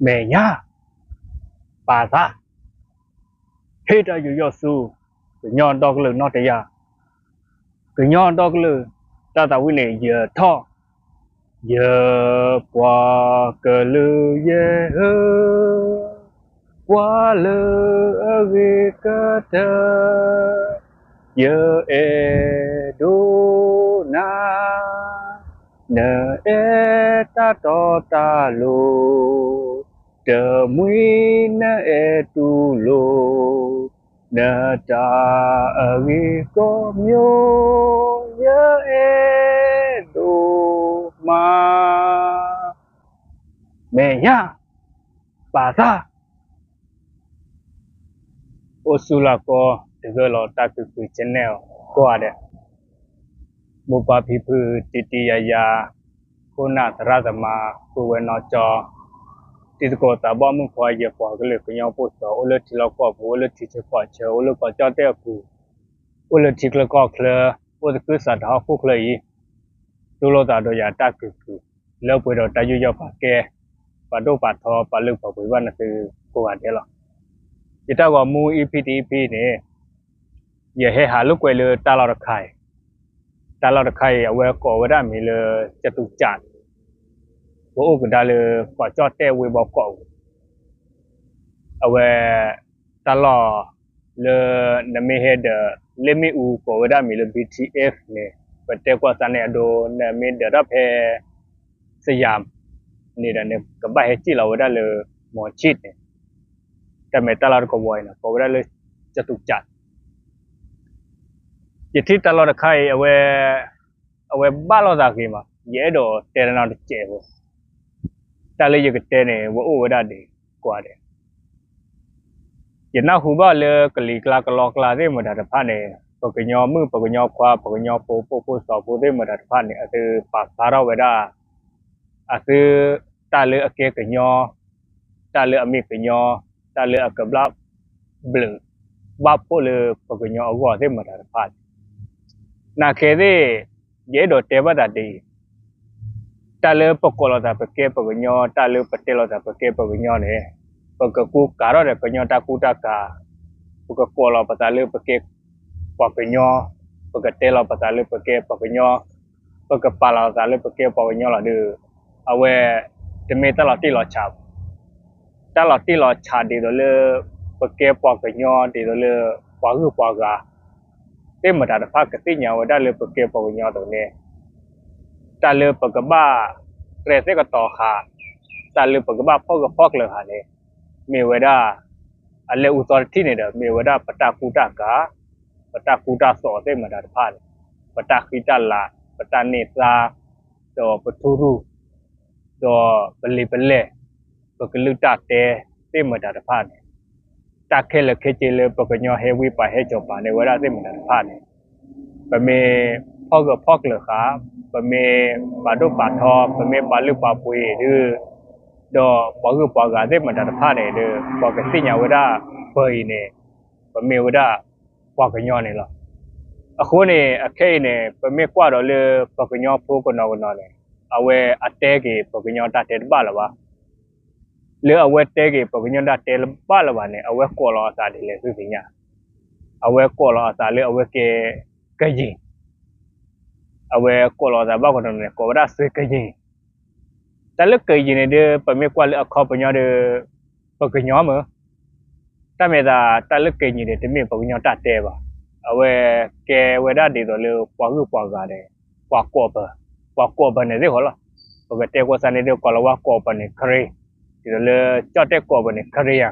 မဲာ်ညါ ပာ်သး ဟ့ၣ်တၢ်ယူးယီၣ်ဆူ ကညီဒီကလုာ်နီၢ်တယၢ်, ကညီဒီကလုာ် တၢ်သးဝံၣ်န့ၣ် ယထီၣ် ယပှၤကလုာ်ယဲဧၢ, ပှၤလၢအဂ့ၤကတၢၢ်, ယအဲၣ်ဒိးနၤ, နအဲၣ်တၢ်တီတၢ်လိၤ, တမှံၤနအဲၣ်တူၢ်လိာ်, နတၢ်အဂ့ၤကိးမံၤ, ယအဲၣ်ဒိးမၤ မဲာ်ညါ ပာ်သး အိၣ်ဆူၣ်လၢကီၢ် တဂၢၢ်လီၤတၢ်ကုၢ်ကုၢ် channel ကိးဂၤဒဲး, မိၢ်ပၢ်ဖံဖု တံၤတံၤယၤယၤ, ခိၣ်နၢ်သရၣ်သမါ ပုၢ်ဝဲၢ်နီၢ်ကၠီ, တံၤသကိးသးဘီမုၣ်ခွါ ယပှၤကလုာ်ကညီဖိစီၤ အိၣ်လၢထံလီၢ်ကီၢ်ပူၤ အိၣ်လၢထံဆၢကီၢ်ဆၢ အိၣ်လၢကီၢ်ကၠီၣ်တဲၣ်အပူၤ, အိၣ်လၢထံချၢကီၢ်ချၢ, အိၣ်သကုၤဆးဒးဟီၣ်ခိၣ်ချၢအံၤ, တူၢ်လိာ်သးဒီးယၤတၢ်ကုၢ်ကုၢ်, လၢပှဲၤဒီးတၢ်ယူးယီၣ်ပာ်ကဲ, ပာ်ဒိၣ်ပာ်ထီ ပာ်လုၢ်ပာ်ပှ့ၤဘၣ်နသုကိးဂၤဒဲးလီၤ. ယတၢ်ဂီၤမူ EP တEPန့ၣ်, ယဟဲဟးလိာ်ကွဲလၢတၢ်လီၢ်တခါအံၤ, တၢ်လီၢ်တခါအံၤ အဝဲကိးဝဲဒၣ်မံၤလၢ ကတူၢ်ကၠး, ပအိၣ်ကဒါလၢကီၢ်ကၠီၣ်တဲၣ်ဝ့ၢ်ဘီကီၢ်ပူၤ, အဝဲ တၢ်လီၢ်လၢနမ့ၢ်ဟဲဒီး လ့ၣ်မ့ၣ်အူကိးဝဲဒၣ်မံၤလၢ BTF န့ၣ်, ပတဲကွၢ်သးန့ၣ်အဒိ နမ့ၢ်ဒီးထီၣ်ဖဲ စယၤ န့ၣ်ဒီး နကဘၣ်ဟဲစံၣ်လီၤဝဲဒၣ်လၢ မီၤဆံးန့ၣ်, တၢ်မဲာ်တၢ်လီၢ်တကဝီၤအံၤန့ၣ် ကိးဝဲဒၣ်လၢ ကတူၢ်ကၠး ယထံၣ်တၢ်လီၢ်တခါအံၤ အဝဲ အဝဲဘၣ်လိာ်သးဂ့ၤမး ယအဲၣ်ဒိးတဲတနီၤတစဲးဖိ, တၢ်လၢယကတဲန့ၣ် ဝဲအိၣ်ဝဲဒၣ်ဒ်ကွၢ်ဒဲး, ယနၢ်ဟူဘၣ်လၢကလံၤကျါကလီကျါသ့ၣ်မတၤတဖၣ်န့ၣ် ပှၤကညီမုၣ် ပှၤကညီခွါ ပှၤကညီဖိ ဖိဖိစီၤဖိသ့ၣ်မတၤတဖၣ်န့ၣ် အသုပာ်ဖျါထီၣ်ဝဲဒၣ် အသု တၢ်လၢအကဲကညီ, တၢ်လၢအမ့ၢ်ကညီ, တၢ်လၢအကဘျၣ်ဘျုး ဘၣ်ဖှိၣ်လၢပှၤကညီအဂီၢ်သ့ၣ်မတၤတဖၣ်န့ၣ်, နာ်ကဲသ့ၣ် ယအဲၣ်ဒိးတဲဘၣ်သးဒ်အံၤ, တၢ်လၢပကိးလီၤသးပကဲပှၤကညီ တၢ်လၢပတဲလီၤသးပကဲပှၤကညီန့ၣ်, ပကကူကၤထီၣ်ဒီးကညီတၢ်ကူတၢ်ကၤ, ပကကိးလီၤပသးလၢပကဲပှၤကညီ, ပကတဲလီၤပသးလၢပကဲပှၤကညီ, ပကပာ်လီၤသးလၢပကဲပှၤကညီလီၤဒီး, အဝဲ တမ့ၢ်တၢ်လီၤတံၢ်လီၤဆဲးဘၣ်. တၢ်လီၤတံၢ်လီၤဆဲးဒ်သိးလၢ ပကဲပှၤကညီ ဒ်သိးလၢပှၤဂုၤပှၤဂၤသ့ၣ်မတၤတဖၣ်ကသ့ၣ်ညါဝဲဒၣ်လၢပကဲပှၤကညီအသိးန့ၣ်, တၢ်လၢပကဘၣ်ရဲၣ်သ့ၣ်ကတီၤဃာ်, တၢ်လၢပကဘၣ်ဖီၣ်ဂၢၢ်ဖီၣ်ကျၢၤဃာ်န့ၣ် မ့ၢ်ဝဲဒၣ် အလဲၤအူသီတထံၣ်န့ၣ်ဒီး မ့ၢ်ဝဲဒၣ်ပတၢ်ကူတၢ်ကၤ, ပတၢ်ကူတၢ်သိးသ့ၣ်မတၤတဖၣ်န့ၣ်, ပတၢ်ဃံတၢ်လၤ, ပတၢ်န့ၢ်သါ, ဒီးပထူရူၢ်, ဒီးပလံာ်ပလဲၢ်, ပကလုၢ်တၢ်တဲသ့ၣ်မတၤတဖၣ်န့ၣ်, တၢ်ခဲလၢာ်ခဲဆ့လၢပှၤကညီဟဲဝံပာ်ဟဲစိာ်ပာ်န့ၢ်ဝဲဒၣ်သ့ၣ်မတၤတဖၣ်န့ၣ်, ပမ့ၢ်ဖီၣ်ဂၢၢ်ဖီၣ်ကျၢၤဃာ်, ပမ့ၢ်ပာ်ဒိၣ်ပာ်ထီ, ပမ့ၢ်ပာ်လုၢ်ပာ်ပှ့ၤဒုး, ဒီးပှၤဂုၤပှၤဂၤသ့ၣ်မတၤတဖၣ်န့ၣ်ဒီး ပှၤကသ့ၣ်ညါဝဲဒၣ်ပှၤအံၤန့ၣ် ပမ့ၢ်ဝဲဒၣ်ပှၤကညီန့ၣ်လီၤ. အဃိန့ၣ် အခဲအံၤန့ၣ် ပမ့ၢ်ကွၢ်ဒီးလၢပှၤကညီဖိကနီၤကနီၤန့ၣ် အဝဲအတဲက့ၤပှၤကညီတၢ်တဲတဘၣ်လၢၤဘၣ်. လၢအဝဲတဲက့ၤပှၤကညီတၢ်တဲတဘၣ်လၢၤဘၣ်န့ၣ် အဝဲကိးလီၤအသးဒ်လဲၣ်သုသ့ၣ်ညါ, အဝဲကိးလီၤအသးလၢအဝဲကဲကယံၤ, အဝဲကိးလီၤအသးဘၣ်ကနီၤန့ၣ် ကိးဝဲဒၣ်သုကယံၤ တၢ်လၢကယံၤန့ၣ်ဒီး ပမ့ၢ်ကွၢ်လၢအခီပညီဒီး ပှၤကညီမ့ၢ်, တၢ်မဲာ်သး တၢ်လၢကယံၤန့ၣ် တမ့ၢ်ပှၤကညီတၢ်တဲဘၣ်. အဝဲကဲဝဲဒၣ်ဒ်သိးလၢပှၤဂုၤပှၤဂၤဒီး ပှၤကိးပၢၤ, ပှၤကိးပၢၤန့ၣ်သ့ၣ်ဃီလီၤ. ပကတဲကိးစၢ်န့ၣ်ဒီး ကိးလီၤဝဲကိးပၢၤန့ၣ် ခရံာ်, ဒ်သိးလၢကၠီၣ်တဲၣ်ကိးပၢၤန့ၣ် ခရံာ်ယၤ,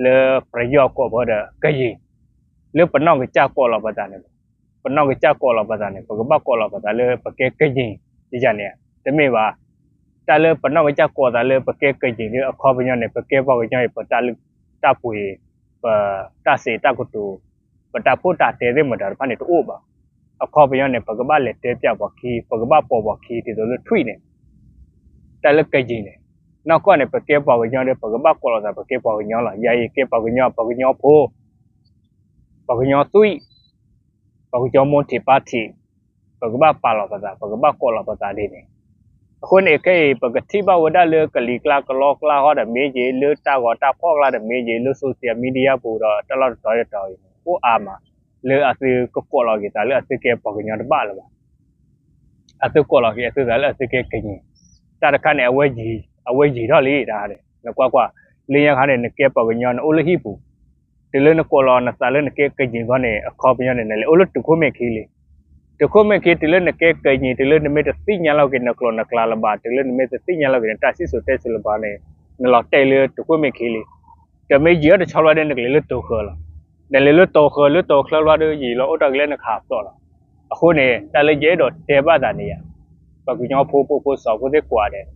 လၢပယီၤကိးပၢၤဒီးကယံၤ, လၢပနီၢ်ကစၢ်ကိးလီၤပသးန့ၣ်, ပနီၢ်ကစၢ်ကိးလီၤပသးန့ၣ် ပကဘၣ်ကိးလီၤပသးလၢပကဲကယံၤယၤန့ၣ်, တမ့ၢ်ဘၣ်. တၢ်လၢပနီၢ်ကစၢ်ကိးသးလၢပကဲကယံၤဒီး အခီပညီန့ၣ် ပကဲပှၤကညီအံၤ ပတၢ်လုၢ်တၢ်ပှ့ၤ, ပတၢ်စံးတၢ်ကတိၤ, ပတၢ်ဖိတၢ်တဲသ့ၣ်မတၤတဖၣ်န့ၣ်တအိၣ်ဘၣ်. အခီပညီန့ၣ် ပကဘၣ်လဲၤတဲပျးပှၤခံ, ပကဘၣ်ပိာ်ပှၤခံ ဒ်သိးလၢထွံၣ်န့ၣ်, တၢ်လၢကယံၤန့ၣ်, နီၢ်ကီၢ်န့ၣ် ပကဲပှၤကညီဒီး ပကဘၣ်ကိးလီၤသး ပကဲပှၤကညီလီၤ. ယၤအံၤကဲပှၤကညီ, ပှၤကညီဖိ ပှၤကညီသွံၣ်, ပှၤကညီမိၢ်ထံးပၢ်ထံး, ပကဘၣ်ပာ်လီၤပသး, ပကဘၣ်ကိးလီၤပသးဒ်န့ၣ်. အဃိန့ၣ်ခဲအံၤ ပကထံၣ်ဘၣ်ဝဲဒၣ်လၢကလံၤကျါကလီကျါဟီဒီးမ့ၢ်ဂ့ၤ, လၢတၢ်ဂီၤတၢ်ဖီၣ်ကျါဒီးမ့ၢ်ဂ့ၤ, လၢ social media ပူၤဒီးတၢ်လီၢ်တတီၤတတီၤအံၤန့ၣ် အိၣ်အါမး လၢအသုကကိးလီၤက့ၤသးလၢအသုကဲပှၤကညီတဘၣ်လၢၤဘၣ်. အသုကိးလီၤက့ၤအသုသးလၢအသုကဲကညီ, တၢ်တခါန့ၣ် အဝဲယံာ်ထီၣ်လံတၢ်န့ၣ် နကွၢ်ကွၢ်, လၢညါခါန့ၣ် နကဲပှၤကညီ နအိၣ်လၢဟံၣ်ပူၤ, တုၤလၢနကိးလီၤနသးလၢနကဲကညီခီန့ၣ် အခီပညီန့ၣ် နလဲၤအိၣ်လၢတုၤခိၣ်မဲာ်ခံလံ. တုၤခိၣ်မဲာ်ခံ တုၤလၢနကဲကညီ တုၤလၢနမ့ၢ်တသ့ၣ်ညါလီၤက့ၤနကျိာ်နကျါလၢၤဘၣ်, တုၤလၢနမ့ၢ်တသ့ၣ်ညါလီၤက့ၤနတၢ်စံၣ်စိၤတဲစိၤလၢၤဘၣ်န့ၣ် နလီၤတဲာ်လၢတုၤခိၣ်မဲာ်ခံလံ. တမ့ၢ်ယံာ်ထီၣ်တဆီဘၣ်ဒီး နကလဲၤလၢတိၤဃၢၤလီၤ. နလဲၤလၢတိၤဃၢၤ လၢတိၤချၢဘျီဒီး ယံာ်လီၤအိၣ်တၢ်ကလဲၣ်နခးပျီလီၤ. အဃိန့ၣ် တၢ်လၢယအဲၣ်ဒိးတဲဘၣ်သးန့ၣ်ယါ, ပှၤကညီဖိ ပှၤဖိစီဖိသ့ၣ်ကိးဂၤဒဲး,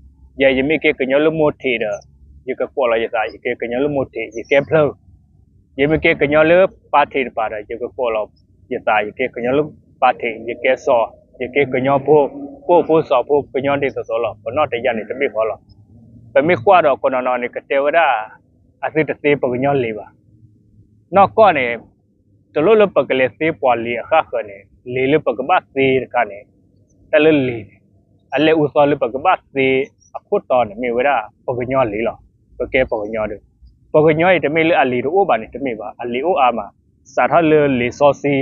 ယဲယမ့ၢ်ကဲကညီလၢမိၢ်ထံးဒီး ယကကိးလီၤယသး ယကဲကညီလၢမိၢ်ထံး ယကဲဖျၢၣ်, ယမ့ၢ်ကဲကညီလၢပၢ်ထံးတပၤဒီး ယကကိးလီၤယသး ယကဲကညီလၢပၢ်ထံး ယကဲစီၤ, ယကဲကညီဖိ, ပှၤဖိစီဖိ ကညီဒ်သိးသိးလီၤ. ပနီၢ်တယၢ်န့ၣ် တမ့ၢ်ဃီလီၤ. ပမ့ၢ်ကွၢ်ဒီးကိးနီၢ်နီၢ်န့ၣ် ကတဲဝဲဒၣ် အသုတသ့ပှၤကညီလံၤဘၣ်. နီၢ်ကီၢ်န့ၣ် တလိၣ်လၢပကလဲၤသ့ပှၤလံၤအဃၣ်ဃၢၤန့ၣ် လံၤလၢပကဘၣ်သ့တခါန့ၣ် တၢ်လၢလံၤန့ၣ် အလဲၤအူသီလၢပကဘၣ်သ့အခိၣ်တီန့ၣ် မ့ၢ်ဝဲဒၣ်ပှၤကညီလံၤလီၤ. ပကဲပှၤကညီဒီး ပှၤကညီအံၤ တမ့ၢ်လၢအလံၤတအိၣ်ဘၣ်န့ၣ် တမ့ၢ်ဘၣ်, အလံၤအိၣ်အါမး, စးထီၣ်လၢလံာ်စီဆှံ,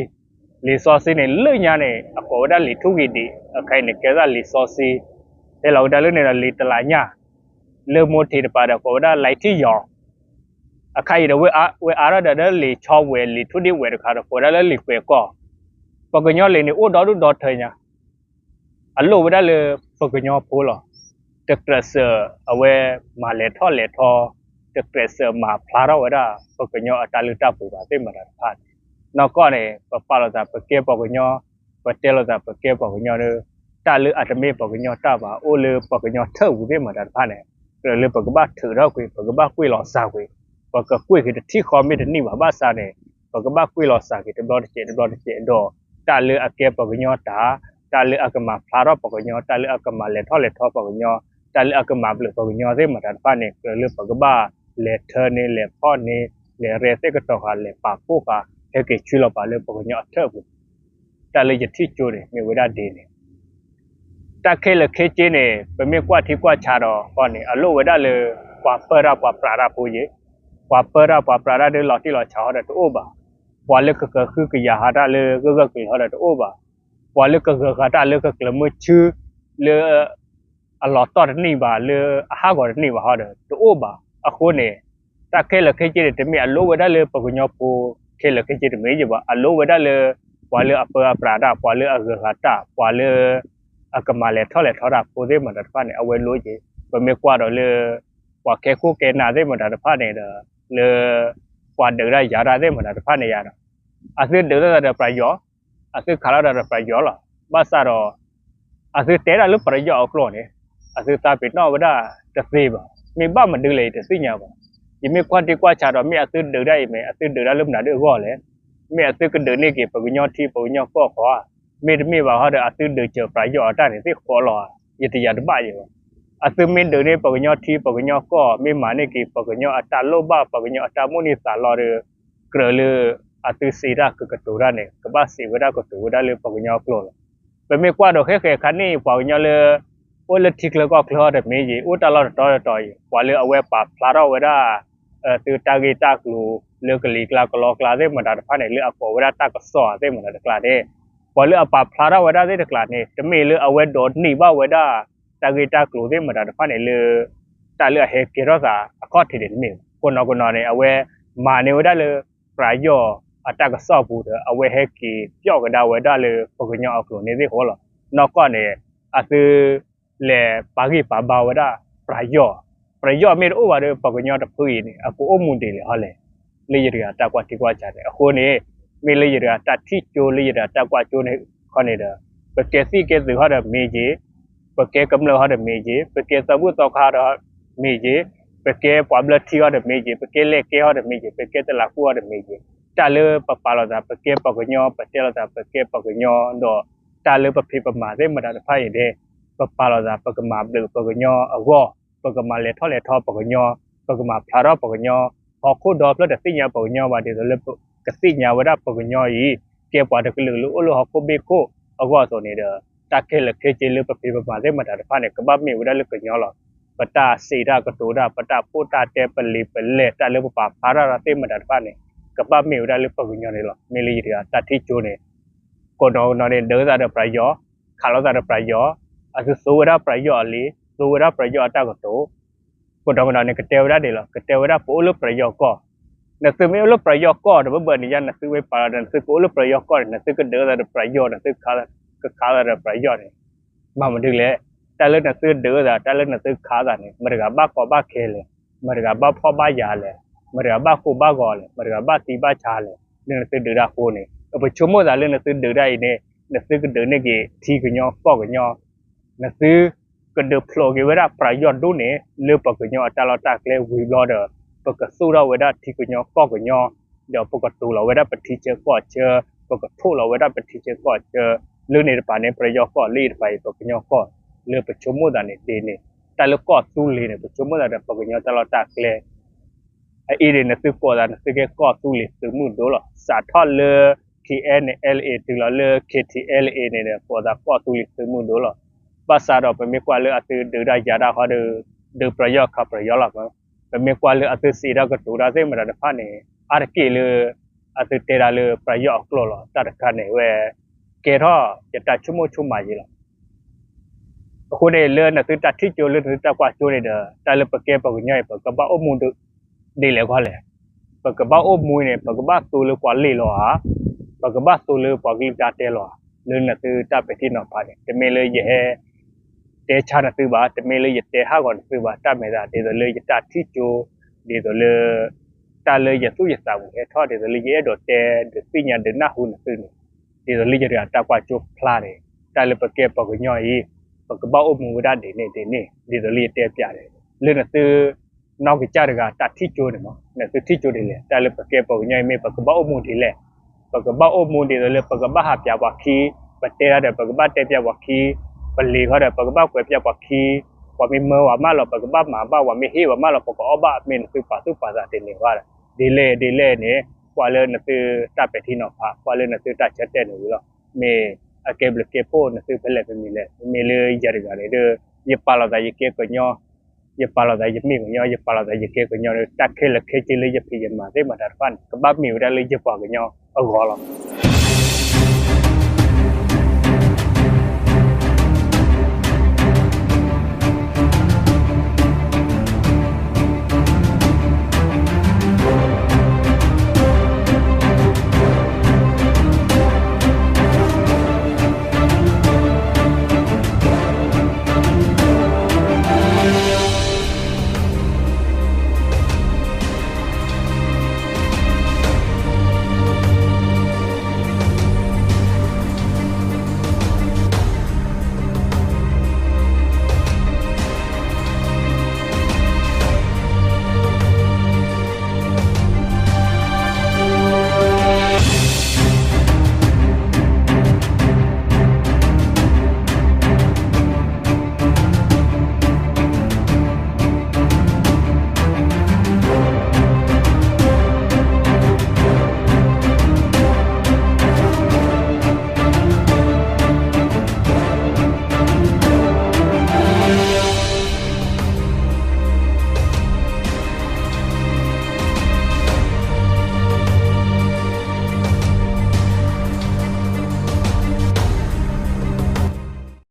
လံာ်စီဆှံန့ၣ် လၢညါန့ၣ် အကိးဝဲဒၣ်လံာ်ထူၣ်ဂံၢ်ဒံး, အခါအံၤန့ၣ် ကဲဒၣ်လံာ်စီဆှံ, ဟဲလီၤကဒါလၢန့ၣ်ဒီးလံာ်တလးညၣ်, လၢမိၢ်ထံးတပၤဒီးကိးဝဲဒၣ်လံာ်ထံယီၤ, အခါအံၤဒီး ဝဲအါထီၣ်ဒီးလံာ်ဆီဝဲၤ လံာ်ထူၣ်ဒ့ဝဲၤတခါဒီး ကိးဝဲဒၣ်လၢလံာ်ကွဲးကီၢ်, ပှၤကညီလံၤန့ၣ် အိၣ်ဒီဒူၣ်ဒီထၢညါ အလိၣ်ဝဲဒၣ်လၢပှၤကညီဖိလီၤ. တကြၢးစၢးအဝဲမၤလဲၤထီၣ်လဲၤထီ, တကြၢးစၢးမၤဖျါထီၣ်ဝဲဒၣ် ပှၤကညီအတၢ်လုၢ်တၢ်ပှ့ၤဘၣ်သ့ၣ်မတၤတဖၣ်န့ၣ်, နီၢ်ကီၢ်န့ၣ် ပပာ်လီၤသးပကဲပှၤကညီ, ပတဲလီၤသးပကဲပှၤကညီဒီး တၢ်လၢအတမ့ၢ်ပှၤကညီတၢ်ဘၣ် အိၣ်လၢပှၤကညီထၢၣ်ပူၤသ့ၣ်မတၤတဖၣ်န့ၣ် ကြၢးလၢပကဘၣ်ထုးထီၣ်ကွံာ်, ပကဘၣ်ကွံာ်လီၤစှၤကွံာ်, ပကကွံာ်က့ၤတထံၣ်ဃီမ့ၢ်တနံၣ်ဘၣ်ဘၣ်ဆၣ်န့ၣ် ပကဘၣ်ကွံာ်လီၤစှၤက့ၤတဘျီတစဲးတဘျီတစဲးဒီး တၢ်လၢအကဲပှၤကညီတၢ်, တၢ်လၢအကမၤဖျါထီၣ်ပှၤကညီ, တၢ်လၢအကမၤလဲၤထီၣ်လဲၤထီပှၤကညီ, တၢ်လၢအကမၤဘျုးပှၤကညီသ့ၣ်မတၤတဖၣ်န့ၣ် ကြၢးလၢပကဘၣ်လဲၤထၢန့ၢ် လဲၤဖီၣ်န့ၢ်, လဲၤရဲၣ်သ့ၣ်ကတီၤဃာ် လဲၤပာ်ဖှိၣ်ဃာ် ဟဲက့ၤဆှၢလီၤပာ်လၢပှၤကညီအထၢၣ်ပူၤ တၢ်လၢယထံၣ်ကၠိန့ၣ် မ့ၢ်ဝဲဒၣ်ဒ်န့ၣ်, တၢ်ခဲလၢာ်ခဲဆ့န့ၣ် ပမ့ၢ်ကွၢ်ထံကွၢ်ဆးဒီးဃီန့ၣ် အလိၣ်ဝဲဒၣ်လၢ ပှၤပၢတၢ်ပှၤပြးတၢ်ဖိယ့ၣ်, ပှၤပၢတၢ်ပှၤပြးတၢ်ဒီးလီၤတံၢ်လီၤဆဲးဟီဒီးတအိၣ်ဘၣ်, ပှၤလၢကကဟုကယာ်ဟးတၢ်လၢဂၢၢ်ဂၢၢ်ကျၢၤကျၢၤဟီဒီးတအိၣ်ဘၣ်, ပှၤလၢကဂၢၤဃာ်တၢ်လၢကကျၢၤမုၢ်ဆူ လၢ အလီၤတီၢ်တန့ၢ်ဘၣ် လၢအဟးဂီၤတန့ၢ်ဘၣ်ဟီဒီး တအိၣ်ဘၣ်. အဃိန့ၣ် တၢ်ခဲလၢာ်ခဲဆ့န့ၣ် တမ့ၢ်အလိၣ်ဝဲဒၣ်လၢပှၤကညီဖိခဲလၢာ်ခဲဆ့တမ့ၢ်ယ့ၣ်ဘၣ်, အလိၣ်ဝဲဒၣ်လၢ ပှၤလၢအပၢအပြးတၢ်, ပှၤလၢအဂၢၤဃာ်တၢ်, ပှၤလၢ အကမၤလဲၤထီၣ်လဲၤထီတၢ်ဖိသ့ၣ်မတၤတဖၣ်န့ၣ် အဝဲလိၣ်က့ၤ. ပမ့ၢ်ကွၢ်ဒီးလၢ ပှၤကဲခိၣ်ကဲနၢ်သ့ၣ်မတၤတဖၣ်န့ၣ်ဒီး လၢ ပှၤဒုးတၢ်ယၤတၢ်သ့ၣ်မတၤတဖၣ်န့ၣ်ယါဒီး အသုဒုးလိာ်သးဒီးပြးယီၣ်, အသုခးလိာ်သးဒီးပြးယီၣ်လီၤ. ဘၣ်ဆၣ်ဒီး အသုတဲတၢ်လၢပြးယီၣ်အကျိာ်န့ၣ် အသုသးပ့ၤနီၣ်ဝဲဒၣ်တသ့ဘၣ်. မ့ၢ်ဘၣ်မနုၤလဲၣ် ယတသ့ၣ်ညါဘၣ်. ယမ့ၢ်ကွၢ်ထံကွၢ်ဆးဒီး မ့ၢ်အသုဒုးတၢ်အံၤမ့ၢ် အသုဒုးတၢ်လၢမနုၤဒၣ်အဂီၢ်လဲၣ်. မ့ၢ်အသုကဒုးန့ၢ်က့ၤ ပှၤကညီထံပှၤကညီကီၢ်ဃီဧါ, မ့တမ့ၢ်ဘၣ်ဟီဒီး အသုဒုးစၢၤပြးယီၣ်အတၢ်န့ၣ်သ့ၣ်ဃီလီၤဧါ, ယတယၤတဘၣ်ယ့ၣ်ဘၣ်. အသုမ့ၢ်ဒုးန့ၢ်ပှၤကညီထံပှၤကညီကီၢ်, မ့ၢ်မၤန့ၢ်က့ၤပှၤကညီအတၢ်လိၣ်ဘၣ် ပှၤကညီအတၢ်မိၣ်န့ၢ်သးလီဒီး ကြၢးလၢ အသုစံးတၢ်ကကတိၤတၢ်န့ၣ် ကဘၣ်စံးဝဲဒၣ်ကတိၤဝဲဒၣ်လၢပှၤကညီအကျိာ်လီၤ. ပမ့ၢ်ကွၢ်ဒီးခဲဃဲၤခါန့ၣ် ပှၤကညီလၢ အိၣ်လၢထံချၢကီၢ်ချၢဟီဒီးမ့ၢ်ဂ့ၤ, အိၣ်တၢ်လီၢ်တတီၤတတီၤအံၤ ပှၤလၢအဝဲပာ်ဖျါထီၣ်ဝဲဒၣ် သုတၢ်ဂ့ၢ်တၢ်ကျိၤလၢကလံၤကျါကလီကျါသ့ၣ်မတၤတဖၣ်န့ၣ် လၢအကိးဝဲဒၣ်တၢ်ကစီၣ်သ့ၣ်မတၤတကျါန့ၣ်, ပှၤလၢအပာ်ဖျါထီၣ်ဝဲဒၣ်သ့ၣ်တကျါန့ၣ် တမ့ၢ်လၢအဝဲဒိးန့ၢ်ဘၣ်ဝဲဒၣ် တၢ်ဂ့ၢ်တၢ်ကျိၤသ့ၣ်မတၤတဖၣ်န့ၣ်လၢ တၢ်လၢအဟဲကဲထီၣ်သးအခီၣ်ထံးန့ၣ်တမ့ၢ်ဘၣ်. ကိးနီၢ်ကိးနီၢ်န့ၣ် အဝဲမၤန့ၢ်ဝဲဒၣ်လၢ ပြးယီၣ်အတၢ်ကစီၣ်ပူၤဒီး အဝဲဟဲက့ၤပျီၣ်ကဒါဝဲဒၣ်လၢပှၤကညီအကျိာ်န့ၣ်သ့ၣ်ဃီလီၤ. နီၢ်ကီၢ်န့ၣ် အသု လဲၤပာ်ဂံၢ်ပာ်ဘါဝဲဒၣ် ပြးယီၣ်, ပြးယီၣ်မ့ၢ်တအိၣ်ဘၣ်ဒီး ပှၤကညီတဖုအံၤန့ၣ် အကအိၣ်မူဒ်လဲၣ်ဟီလဲၣ်. လၢယတဂၤတၢ်ကွၢ်ထံကွၢ်ဆးန့ၣ် အဃိန့ၣ် မ့ၢ်လၢယတဂၤတၢ်ထံၣ်ကၠိ လၢယတဂၤတၢ်ကွၢ်ကၠိန့ၣ်ခီန့ၣ်ဒီး ပကဲသံၣ်ကဲသုးဟီဒီးမ့ၢ်ဂ့ၤ, ပကဲကမျၢၢ်ဟီဒီးမ့ၢ်ဂ့ၤ, ပကဲသၢဘုၣ်သီခါဒီးမ့ၢ်ဂ့ၤ, ပကဲပှၤဘျၢထံဟီဒီးမ့ၢ်ဂ့ၤ, ပကဲလဲၣ်ကဲဟီဒီးမ့ၢ်ဂ့ၤ, ပကဲတလးကူၣ်ဟီဒီးမ့ၢ်ဂ့ၤ, တၢ်လၢပပာ်လီၤသး ပကဲပှၤကညီ, ပတဲလီၤသး ပကဲပှၤကညီဒီး တၢ်လၢပဖံးပမၤသ့ၣ်မတၤတဖၣ်အံၤန့ၣ် ပပာ်လီၤသး ပကမၤဘျုးပှၤကညီအဂီၢ်, ပကမၤလဲၤထီၣ်လဲၤထီပှၤကညီ, ပကမၤဖျါထီၣ်ပှၤကညီ, ဟီၣ်ခိၣ်ဒီဖျၢၣ်တသ့ၣ်ညါပှၤကညီဘၣ် ဒ်သိးလၢကသ့ၣ်ညါဝဲဒၣ်ပှၤကညီအံၤ ကဲပှၤတကလုာ်လၢအိၣ်လၢဟီၣ်ခိၣ်ဘ့ၣ်ခိၣ်အဂီၢ်အသိးန့ၣ်ဒီး တၢ်ခဲလၢာ်ခဲဆ့လၢပဖံးပမၤသ့ၣ်မတၤတဖၣ်န့ၣ် ကဘၣ်မ့ၢ်ဝဲဒၣ်လၢကညီလီၤ. ပတၢ်စံးတၢ်ကတိၤတၢ် ပတၢ်ဖိတၢ်တဲ ပလံာ်ပလဲၢ် တၢ်လၢပပာ်ဖျါထီၣ်တၢ်သ့ၣ်မတၤတဖၣ်န့ၣ် ကဘၣ်မ့ၢ်ဝဲဒၣ်လၢပှၤကညီန့ၣ်လီၤ. မ့ၢ်လၢယတဂၤတၢ်ထံၣ်ကၠိန့ၣ် ကိးနီၢ်ကနီၢ်န့ၣ် ဒုးသးဒီးပယီၤ, ခးလိာ်သးဒီးပယီၤ, အသုသူဝဲဒၣ်ပယီၤအလံာ်, သူဝဲဒၣ်ပယီၤအတၢ်ကတိၤ ကိးနီၢ်ကနီၢ်န့ၣ် ကတဲဝဲဒၣ်ဒ်လဲၣ်, ကတဲဝဲဒၣ်ပအိၣ်လၢပယီၤကီၢ်, နသုမ့ၢ်အိၣ်လၢပယီၤကီၢ်ဒီး ဘၣ်ဘၣ်န့ၣ်ယါ နသုမ့ၢ်ပာ်လီၤဒီး နသုကအိၣ်လၢပယီၤကီၢ်န့ၣ် နသုကဒုးသးဒီးပယီၤ နသုကခးသးဒီးပယီၤန့ၣ် မၤမနုၤလဲၣ်. တၢ်လၢနသုဒုးသး တၢ်လၢနသုခးသးန့ၣ် မတၤတဂၤဘၣ်ကီဘၣ်ခဲလဲၣ်, မတၤတဂၤဘၣ်ဖှီၣ်ဘၣ်ယာ်လဲၣ်, မတၤတဂၤဘၣ်ကိၢ်ဘၣ်ဂီၤလဲၣ်, မတၤတဂၤဘၣ်သံဘၣ်ဆါလဲၣ်, လၢနသုဒုးတၢ်အဃိန့ၣ် ပဆိကမိၣ်သးလၢနသုဒုးတၢ်အံၤန့ၣ် နသုကဒုးန့ၢ်က့ၤထံကညီကီၢ်ကညီ နသုကဒုးဖျိးက့ၤဝဲဒၣ်ပယီၤဒိၣ်န့ၣ် လၢပှၤကညီအတၢ်လီၢ်တၢ်ကျဲဝံၤဘျီဒီး ပကသူၣ်ထီၣ်ဝဲဒၣ်ထံကညီကီၢ်ကညီ, ဒီးပကတိၤလီၤဝဲဒၣ်ပထံဆၢကီၢ်ဆၢ, ပကထိၣ်လီၤဝဲဒၣ်ပထံဆၢကီၢ်ဆၢ, လၢန့ၣ်တဖၣ်န့ၣ် ပယီၤကီၢ်လၢအံၤတဖၣ်အံၤ ပကညီကီၢ် လၢပဆိကမိၣ်သးန့ၣ်ဒ်န့ၣ်, တၢ်လၢကီၢ်သူလ့ၤန့ၣ် ပဆိကမိၣ်သးဒီးပှၤကညီတၢ်လီၢ်တၢ်ကျဲ အအံၤန့ၣ် နသုကိးသး နသုကဲကီၢ်သူလ့ၤသုးမုၢ်ဒိၣ်လီၤ. စးထီၣ်လၢ K N L A တုၤလီၤလၢ K T L A န့ၣ်ဒီး ကိးသးကီၢ်သူလ့ၤသုးမုၢ်ဒိၣ်လီၤ. ဘၣ်ဆၣ်ဒီးပမ့ၢ်ကွၢ်လၢအသုဒုးတၢ်ယၤတၢ်ဃီဒီး ဒုးပယီၤခးပယီၤလီၤ. ပမ့ၢ်ကွၢ်လၢအသုစံးတၢ်ကတိၤတၢ်သ့ၣ်မတၤတဖၣ်န့ၣ် အါတက့ၢ်လၢ အသုတဲတၢ်လၢပယီၤအကျိာ်လီၤ. တၢ်တခါန့ၣ်ဝဲ ကဲထီၣ်ယတၢ်ဆိကမိၣ်ဆိကမးယံၤလီၤ. အဃိန့ၣ် လၢနသုတၢ်ထံၣ်ကၠိ လၢနသုတၢ်ကွၢ်ကၠိန့ၣ်ဒီး တၢ်လၢပကဲပှၤကညီအံၤ ပကဘၣ်အိၣ်မူဒ်လဲၣ်ဂီၢ်လဲၣ်. ပကဘၣ်အိၣ်မူန့ၣ် ပကဘၣ်သိလၢပှၤလ့ၣ်လီၤဧါ, ပကဘၣ်သိလၢပှၤကလုၢ်ကထါတဲလီၤဧါ, လၢနသုတၢ်ပဲာ်ထံနီၤဖးန့ၣ် တမ့ၢ်လၢယဟဲ တဲဆါနသုဘၣ်, တမ့ၢ်လၢယတဲဟးဂီၤနသုဘၣ်, တၢ်မဲာ်သးဒ်သိးလၢယတၢ်ထံၣ်ကၠိ, ဒ်သိးလၢ တၢ်လၢယသူၣ်ယသးပူၤဟဲထီၣ် ဒ်သိးလၢယအဲၣ်ဒိးတဲ ဒုးသ့ၣ်ညါဒုးနၢ်ဟူနသုန့ၣ်, ဒ်သိးလၢယတဂၤတၢ်ကွၢ်ကၠိဖျါန့ၣ်, တၢ်လၢပကဲပှၤကညီအံၤ ပကဘၣ်အိၣ်မူဝဲဒၣ်ဒ်န့ၣ်ဒ်န့ၣ် ဒ်သိးလၢယတဲပျးန့ၣ်, လၢနသု နီၢ်ကစၢ်တဂၤတၢ်ထံၣ်ကၠိန့ၣ်မး နသုထံၣ်ကၠိဒ်လဲၣ်, တၢ်လၢပကဲပှၤကညီအံၤမ့ၢ် ပကဘၣ်အိၣ်မူဒ်လဲၣ်, ပကဘၣ်အိၣ်မူဒ်သိးလၢပကဘၣ်ဟးပျးပှၤခံ, ပတဲတၢ်ဒီး ပကဘၣ်တဲပျးပှၤခံ, ပလံၤဃီဒီး ပကဘၣ်ကွဲးပျးပှၤခံ, ပှၤမ့ၢ်မၢဝဲမးလီၤ ပကဘၣ်မၤဘၣ်, ပှၤမ့ၢ်ဟ့ၣ်ဝဲမးလီၤ ပကအီၣ်ဘၣ်, မ့ၢ်နသုပာ်သူၣ်ပာ်သးတန့ၢ်ဘၣ်ဒီး ဒ်လဲၣ်ဒ်လဲၣ်န့ၣ် ကွၢ်လၢနသုတၢ်ပဲာ်ထံနီၤဖး, ကွၢ်လၢနသုတၢ်ဆၢတဲာ်န့ၣ်ဝံၤလီၤ. မ့ၢ်အကဲဘျုးကဲဖှိၣ်နသုဖဲလဲၣ်ဖဲမံၤလဲၣ်, မ့မ့ၢ်လၢယၤတဂၤန့ၣ်ဒီး ယပာ်လီၤသးယကဲကညီ, ယပာ်လီၤသးယမ့ၢ်ကညီ, ယပာ်လီၤသးယကဲကညီဒီး တၢ်ခဲလၢာ်ခဲဆ့လၢယဖံးယမၤသ့ၣ်မတၤတဖၣ်န့ၣ် ကဘၣ်မ့ၢ်ဝဲဒၣ်လၢယပှၤကညီအဂီၢ်လီၤ.